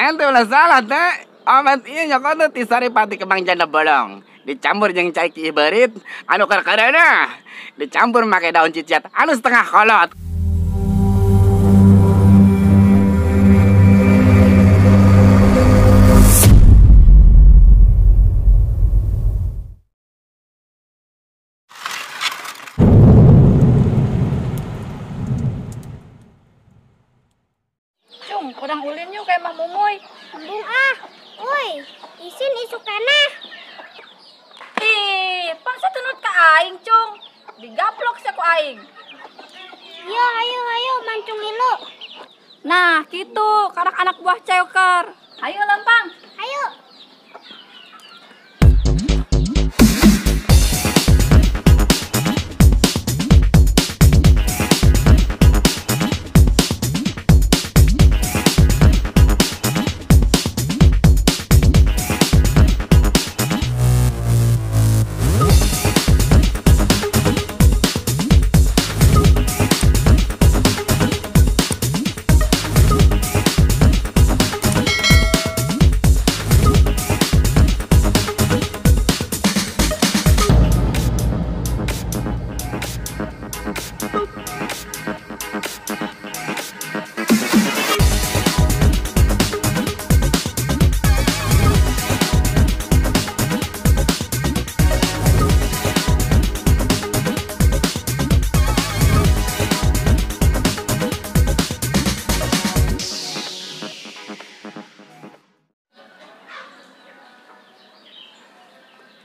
Ente ulah salah teh. Obat ieu nyokot teh ti saripati kembang janda bolong. Dicampur jeung cai ki beurit anu kerkerena. Dicampur make daun ciciat anu setengah kolot. Cung, kurang ulin yuk kayak Mah Mumuy. Embung ah. Woi, isin isuk keneh. Ih, pangsa tunut ka aing, Cung. Digaplok sia ku aing. Yo, ayo ayo mancung milu. Nah, gitu, karak anak buah ceoker. Ayo lempang. Ayo.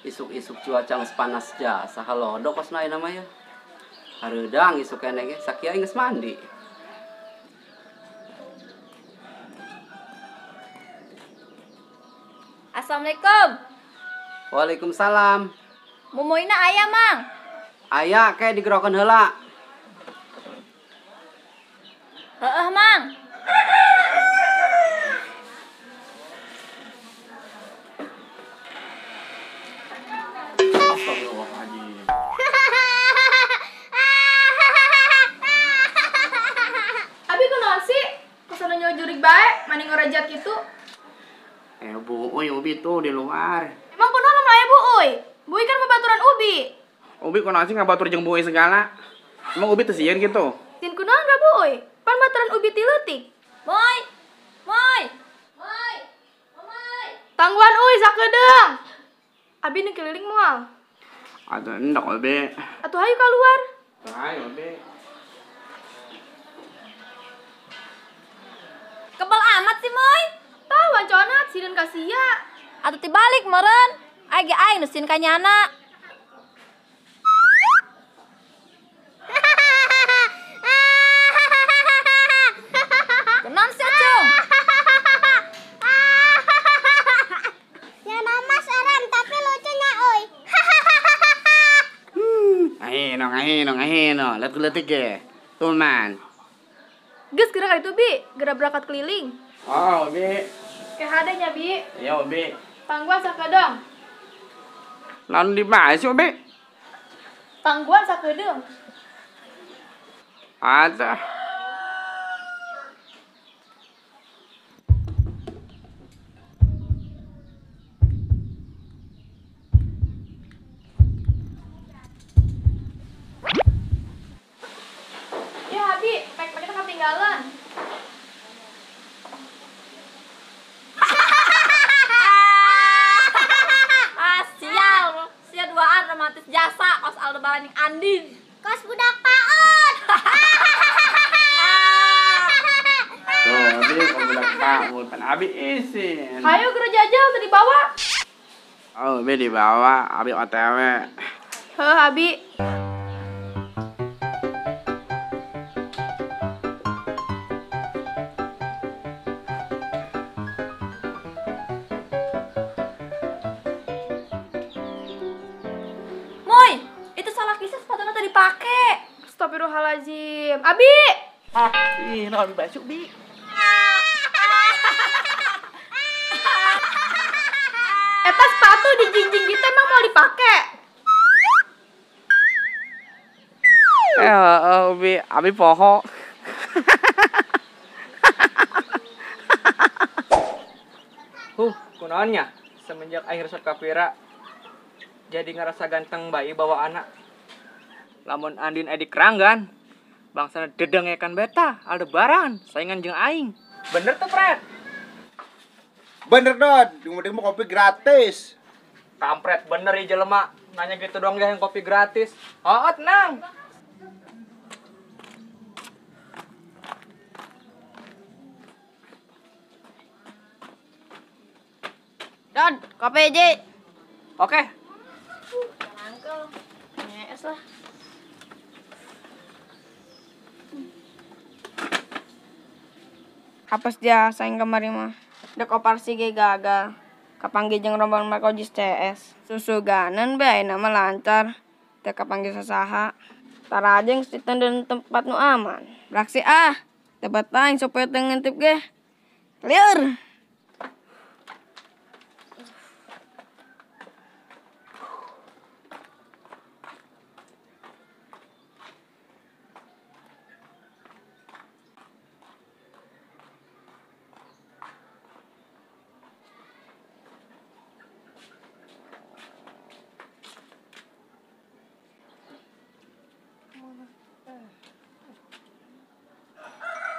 Isuk-isuk cuaca geus panas jasa halodo kosna ayeuna mah ya. Hareudang isuk keneh ge sakieu geus mandi. Assalamualaikum. Waalaikumsalam. Mumuina aya, Mang? Aya ke digerokeun heula. Heeh, Mang. Astagfirullahaladzim. Abi kunaon sih? Kesana nyawa jurig bae, mani ngorejat kitu. Bu Uy, Ubi tuh di luar. Emang kunaon lamun aya Bu Uy? Bu Uy kan babaturan Ubi. Ubi kunaon sih ngabatur jeung Bu Uy segala? Emang Ubi teu sieun kitu? Sieun kunaon ka Bu Uy? Pan baturan Ubi ti leutik. Moy. Moy. Moy. Moy. Tangguhan Uy sakedeung. Abi nu keliling moal. Atuh endok Ubi. Atuh hayu keluar. Hayu Ubi. Kebel amat sih, Moy. Tah wancona sieun ka sia. Atuh tibalik meureun. Aing ge aing nu sieun ka nyana. Kunaon sia, Cung? Ya nama serem tapi lucunya euy. Ahino, ahino, ahino, letik-letik ge. Tuman. Geus geura ka ditu, Bi. Geura berangkat keliling. Oh, Bi. Ke hade nya, Bi. Iya, Bi. Tangguhan sakedeung. Lalu di mana sih, Bi? Tangguhan sakedeung. Ada. Ya, Abi, pek-peknya ketinggalan. Ah, sial. Sia duaan romantis jasa kos Aldebaran yang Andin. Kos budak PAUD. Tuh, Abi, kos budak PAUD. Pan Abi isin. Ayo geura jajal teu dibawa. Oh, Abi dibawa, Abi OTW. Heuh, Abi. Moy, itu salah kisah sepatunya tadi dipake. Astagfirullahaladzim. Abi. Ih, no, Abi basuh, Bi. Eta sepatu dijingjing gitu emang mau dipake? Abi, abi poho. Kunaonnya semenjak akhir resep Kavira jadi ngerasa ganteng bayi bawa anak. Lamun Andin edik keranggan, bangsana dedengekan beta Aldebaran saingan jeung aing. Bener tuh, Fred? Bener, Don. Yang mau kopi gratis. Kampret bener ya jelema. Nanya gitu doang yang kopi gratis. Oh, tenang. Don, kopi aja. Oke. Nangkel. Ngees lah. Apes jasa yang kemarin mah. Dek operasi ge gagal. Kapanggih jeung rombongan Markojis CS. Susuganan bae nama lancar. Teu kapanggih sasaha. Tara aja geus ditenden tempat nu aman. Beraksi ah. Teu betah aing supaya teu ngintip ge. Lieur.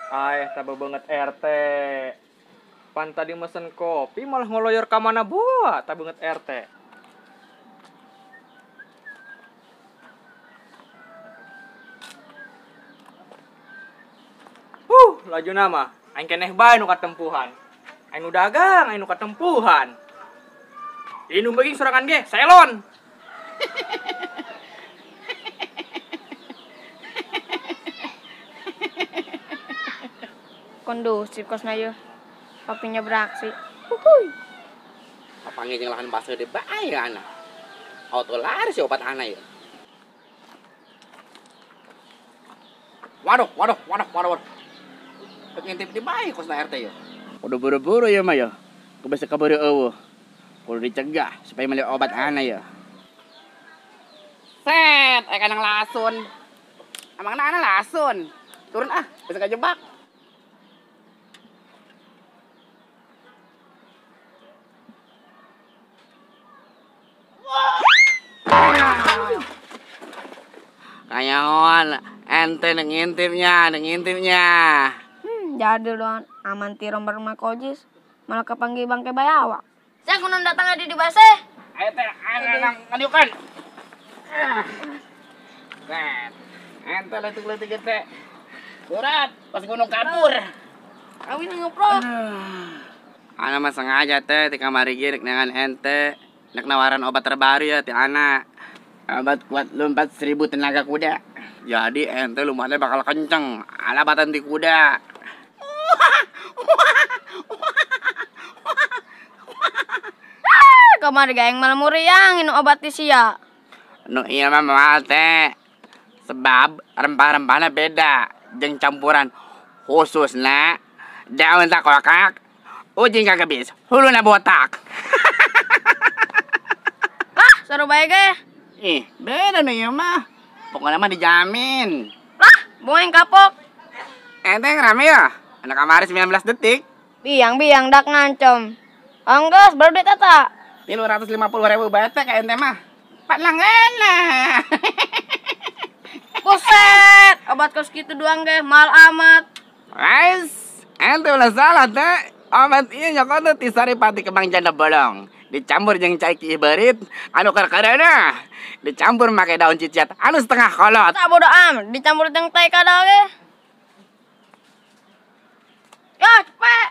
Ay, taba banget RT. Pan tadi mesen kopi malah ngoloyor ka mana buah, taba banget RT. Laju nama. Aing keneh bae nu katempuhan. Aing nu dagang, aing nu katempuhan. Ini nu beuging sorangan ge, selon. Kondusif kosna yeuh. Kopinya beraksi. Uhuy. Papanggih jeung lahan baseuh deui bae anak. Auto lari si obat anak yeuh. Waduh, waduh, waduh, waduh. Rek ngintip di bae kosna RT yeuh. Kudu buru-buru ieu mah yeuh. Ku bisi kaburu eueuh. Kudu dicegah supaya meuli obat anak yeuh. Set, aya kanang lasun. Emangna anak lasun. Turun ah, bisa kejebak. Kanyawan, ente ngintipnya, ngintipnya. Jadul doang, aman ti rombar Markojis, malah kepanggil bangke bayawak. Saya kunon datang di base. Ayo teh, ayo ngadiukan. Set, ente letik-letik teh. Berat, pas gunung kapur. Kawin ngeprok. Ana mah sengaja teh di kamari ge rek neangan ente, nek nawaran obat terbaru ya ti ana. Obat kuat lompat 1000 tenaga kuda. Jadi ente lumatnya bakal kenceng, ala batan di kuda. Kamari gaeng malah muriang inu obat ti sia. Nu ieu mah moal teh. Sebab rempah-rempahna beda jeung campuran khususna daun takokak, ujing kagebis, huluna botak. Lah, seru bae ge. Ih, beda nih ya mah. Pokoknya mah dijamin. Lah, bunga yang kapok. Ente yang rame ya? Anak kamari 19 detik. Biang-biang dak ngancem. Angges, baru duit eta. 350.000 bae teh ka ente mah. Pat langganan. Buset, obat kos kitu doang ge, mahal amat. Guys, ente ulah salah teh. Obat ieu nyokot ti Saripati Kembang Janda Bolong. Dicampur jeung cai ki beurit anu kerkerena. Dicampur make daun ciciat anu setengah kolot. Tak bodo am, dicampur jeung tai kadal ge. Ya, cepet.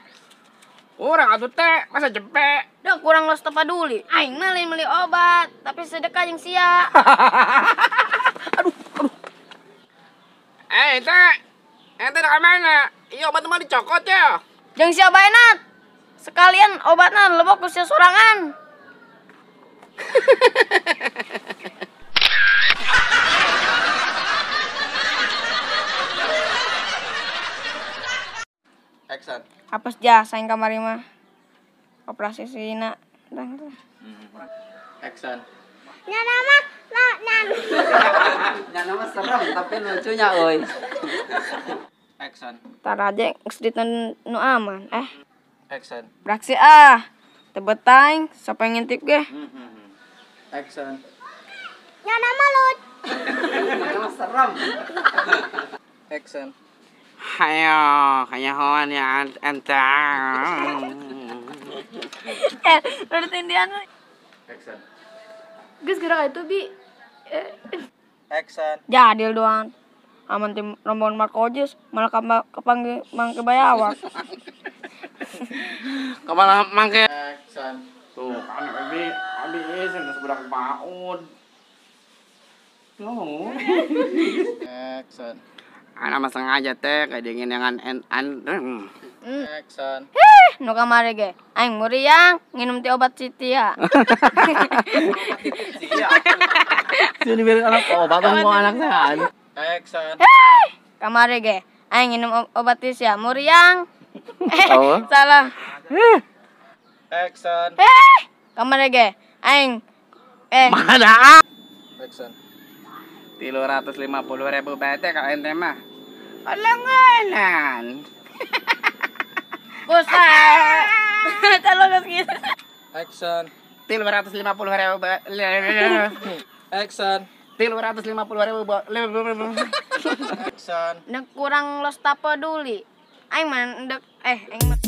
Kurang atuh teh, masa cepet? Duh, kurang los tepaduli. Aing mah lain meuli obat, tapi sedekah jeung sia. Aduh, aduh. Eh, teh. Ente ka mana? Ieu obat mah dicokot ya. Jeung sia bae nat. Sekalian obatna lebok ku sia sorangan. Action. Apes jasa yang kamari mah. Operasi sina. Action. Nyana mah nan. Nyana mah serem tapi lucunya euy. Action. Tara aja geus diten nu aman. Action. Beraksi ah. Teu betah aing, siapa yang ngintip ge? Action. Ya nama lu. Serem. Action. Hayo, kanyahoan ya ente. Udah tindian. Action. Geus gerak itu bi. Action. Jadil doang. Aman tim rombongan Markojis malah kepanggil mangke bayawak. Kemana mangke? Action. Tuh kan abi isin geus budak paud. No. Action. Anak mah sengaja teh kadingin dengan en an. Action. Heh, nu kamari ge. Aing muriang nginum ti obat Sitia. Sini biar anak obat mau anak sehat. Action. Heh, kamari ge. Aing nginum obat Sia muriang. Oh. Salah. Action. Heh, kamari ge. Aing Mana? Action. 350.000 bete kalau ente mah. Langganan. Buset. Calon geus kieu. Action. 350.000. Action. 350.000. Action. Dek kurang los tak peduli. Aing mah dek aing mah.